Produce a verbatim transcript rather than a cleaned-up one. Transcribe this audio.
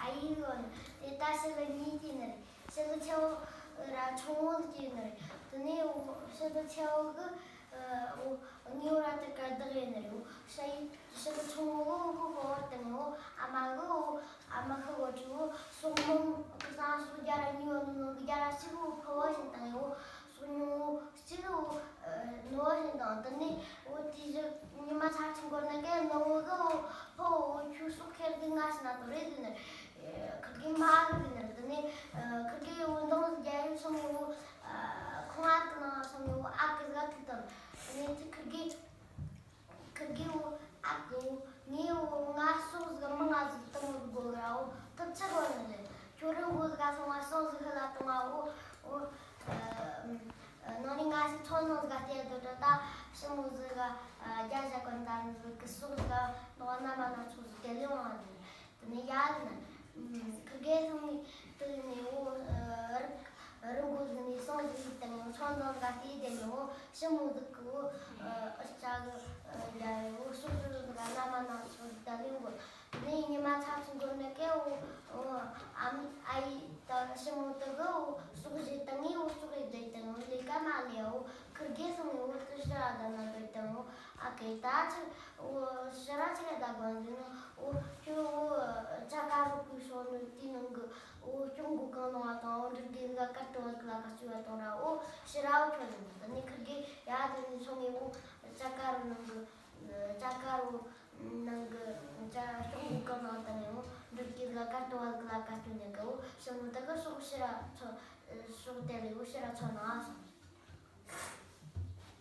ཨ་ཡེ་ལོ། དེ་ད་ཕྱི་ལོ་གཉིས་ཀྱི་ནི་རེད། ཕྱི་ལོ་ཆེ་བོ་ར་ཆུང་བོ་གི་ནི་རེད། དེ་ནས་ཕྱི་ལོ་ཆེ་བོ་གི་ཨ་ངའི་བར་དུ་སྐར་དག་ཡིན་ནི་རེད། ཕྱི་ཕྱི་ལོ་ཆུང་བོ་གི་ཕོ་བར་དུ་ངའི་ཨ་མ་གི་ཨ་མ་ཤི་གོ་ཆུ་སོག་མོ་གི་སང་སོ་རྒྱ་ར་གཉིས་བ་ནི་ནང་གི་རྒྱ་ར་ཞིག་ཕོ་བ་བཞིན་དང་ཡོ་སོག་ཉུང་བོ་གཅིག་ནོ་བཞིན་དང་། དེ་ནས་འོ་དེ་བཞི་ཉི་མ་ཚར་ཆུང་སྐོར་ན་ཀའི་ནོ་བོ་གི་ཕོ་བོ་ཁྱོད་སོག་ཁེར་གི་ང་ཞིག་ན་དོ་རེད་དེ་ནས་ཁིར་གི་མ་གི་དེ་ནས་དེ་ནས་ཁིར་གི་འོ་འདང་རྒྱ་ཡུལ་སོང་ངོ་ཁོང་ཨ་གི་ནང་སོང་ངོ་ཨ་གི་ཟ་གི་དང་། དེ་ནས་དེ་ཁིར་གི་ཁིར་གི་འོ་ཨ་གི་འོ་ངའི་འོ་ང་སོག་ཟིག་མི་ང་ཟིག་དང་འོ་དགོ་ར་འོ་ཐུབ་ཆ་གོ་ནི་རེད། ཁྱོད་རང་འོ་ཟིག་ག་སོང་ང་སོག་ཟིག་ཧི་ལ་དང་ང་འོ་འོ་ནང་ནས་ང་ཞིག་ཚོ་ནང་ཟིག་ག་བལྟས་དོ་དོ། ད་ཞི་མོ་ཟིག་ག་རྒྱ་ཞག་གོན་ད་ནི་ཟིག་གི་སོག་ཟིག་ག་ནོ་ན་མ་ན་ཚོ་ཟིག་དེ་ལས་འོང་ནི། དེ་ནས་ཡ་ནི་ཁི་གེ་སོང་ནི་དེ་ནས་འོ་རི་རི་མགོ་ཟིག་ནས་སོང་ཟིག་དང་ཚོ་ནང་ཟིག་ག་བལྟས་དེ་ནས་འོ་ཞི་མོ་ཟིག་གི་འོ་ཨ་ཅག་གི་རྒྱ་འོ་སོག་ཟིག་ག་ན་མ་ན་ཚོ་ཟིག་ད་ལས་འགོ། དེ་ནས་ཉི་མ་ཚར་ཆུང་སྐོར་ན་ཀའི་འོ་འོ་ཨ་མ་ཨ་ཡེ་ད་ཞི་མོ་དེ་གི་འོ་སོག་བཞི་དང་ངའི་འོ་སོག་ཡི་དེ་དང་འོ་ལས་ཀ་མ་ལས་འོ་ཁིར་གེ་སོང་ངས་འོ་དེ་ཕྱི་ར་ད་ན་དེ་དང་འོ་ཨ་ཀེ་ད་ཆི་འོ་ཕྱི་ར་ཆི་ག་ད་གོ་འདི་ནི་འོ་ཁྱོད་འོ་ཅ་ཀ་རུ་ཀུ་སོ་ནི་དེའི་ནང་གི་འོ་ཅུང་གུ་གང་ནང་བ་དང་འོ་འབྲུག་རྒན་ག་ཀར་ཏོ་བ་གི་ལ་ཀ་ཅུ་བ་དང་ར་འོ་ཕྱི་ར་འོ་ཁྱོད་ནི་དེ་ནས་ཁིར་གེ་ཡ་དེ་ནས་སོང་ངས་འོ་ཅ་ཀ་རུ་ནང་གི་ཅ་ཀ་རུ། ནང་གི་ཅ་ཅོག་གི་ནང་དུ་ནས་འོ་འབྲུག་གི་ལ་ཀ་ཏོ་བ་གི་ལ་ཀ་ཏོ་ནས་གི་འོ་ཞི་མོ་དེ་གི་སོག་ཕྱི་ར་ཚོ་སོག་དེ་ལས་འོ་ཕྱི་ར་ཚོ་ནང་སོང་།